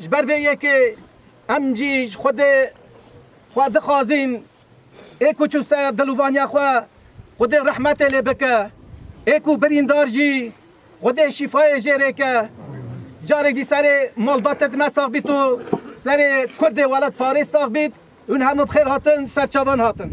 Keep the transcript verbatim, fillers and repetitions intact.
Ji ber vê yekê em jî ji Xwedê xwe dixwazin, ê ku çû ser dilûvaniya xwe, Xwedê rehmetê lê bike, ê ku birîndar jî Xwedê şîfayê jê rê ke. Carekî serê malbatê me sax bît û serê Kurdê welat parê sax bît. Hûn hemû bi xêr hatin, ser çavan hatin.